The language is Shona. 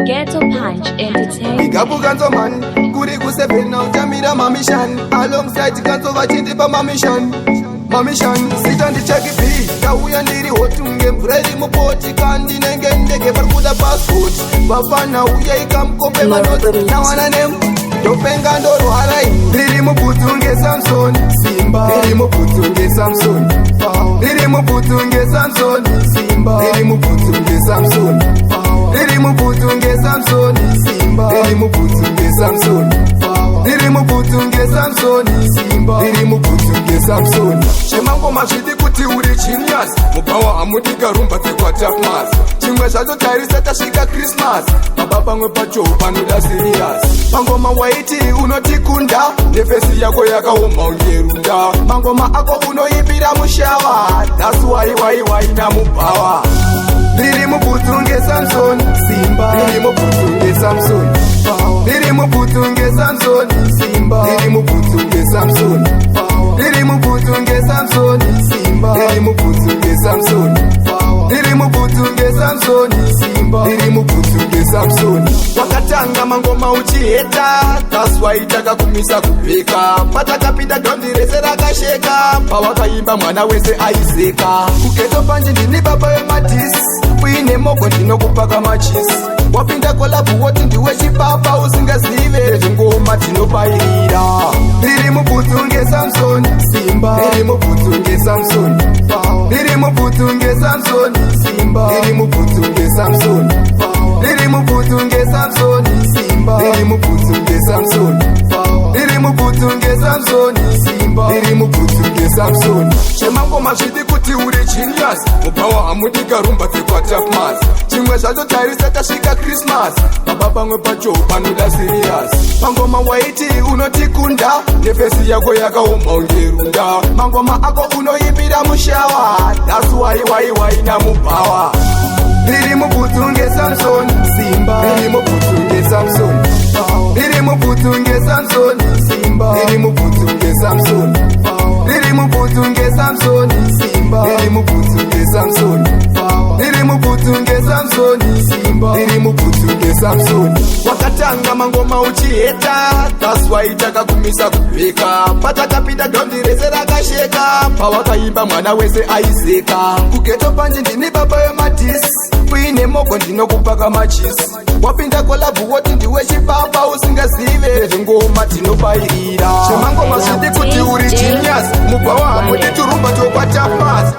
Ghetto Punch Entertainment. Big up Kanzo man, kuri kusevena uchamira mamission. Alongside Kanzo vachindipa mamission. Mamission, sita ndicheki B. Ndauya ndiri hot unge mvura iri mupoti, kandinenge ndege vari kuda passport. Vafana uya ikamukope manoti nawana nem. Ndopenga ndorwara ini. Riri mubhutsu nge Samson, Simba. Riri mubhutsu nge Samson. Riri mubhutsu nge Samson, Simba. Riri mubhutsu nge Samson. Riri mubhutsu nge Samson, Simba. Riri mubhutsu nge Samson. Riri mubhutsu nge Samson, Simba. Riri mubhutsu nge Samson. Chemangoma zvidi kuti uri genius. Mubhawa hamudi karumba dzekwaTafmas. Chimwe zvacho tarisa tasvika Christmas. Baba pamwe pacho panoda serious. Pangoma waiti unotikunda, neface yako yakaoma ungerunda. Mangoma ako unoimbira mushower. That's why namubhawa. Riri mubhutsu nge Samson, Simba. Riri mubhutsu nge Samson. Riri mubhutsu nge Samson, Simba. Riri mubhutsu nge Samson. Riri mubhutsu nge Samson, Simba. Riri mubhutsu nge Samson. Riri mubhutsu nge Samson, Simba. Riri mubhutsu nge Samson. Wakatanga mangoma uchiheta, that's why takakumisa kupeka. Patakapinda dondi rese rakasheka, pawakaimba mwana wese aiseka. KuGhetto Punch ndini baba wemadiss, uine mogo ndinokupaka machisi. Wapinda collab woti ndiwe chipapa usingazive zvingoma tinopairira. Riri mubhutsu nge Samson, Simba. Riri mubhutsu nge Samson. Riri mubhutsu nge Samson, Simba. Riri mubhutsu nge Samson. Riri mubhutsu nge Samson, Simba. Riri mubhutsu nge Samson. Riri mubhutsu nge Samson, Simba. Riri mubhutsu nge Samson. Chemangoma zvidi kuti uri genius. Mubhawa hamudi karumba dzekwaTafmas. Chimwe zvacho tarisa tasvika Christmas. Baba pamwe pacho panoda serious. Pangoma waiti unotikunda, neface yako yakaoma ungerunda. Mangoma ako unoimbira mushower. That's why namubhawa. Riri mubhutsu nge Samson, Simba. Riri mubhutsu nge Samson. Riri mubhutsu nge Samson, Simba. Riri mubhutsu nge Samson. Riri mubhutsu nge Samson, Simba. Riri mubhutsu nge Samson. Riri mubhutsu nge Samson, Simba. Riri mubhutsu nge Samson. Wakatanga mangoma uchiheta, that's why takakumisa kupeka. Patakapinda dondi rese rakasheka, pawakaimba mwana wese aiseka. KuGhetto Punch ndini baba wemadiss, uine mogo ndinokupaka machisi. Wapinda collab woti ndiwe chipapa usingazive zvingoma tinopairira. Chemangoma zvidi kuti uri genius. Mubhawa hamudi turumba tokwaTafmas.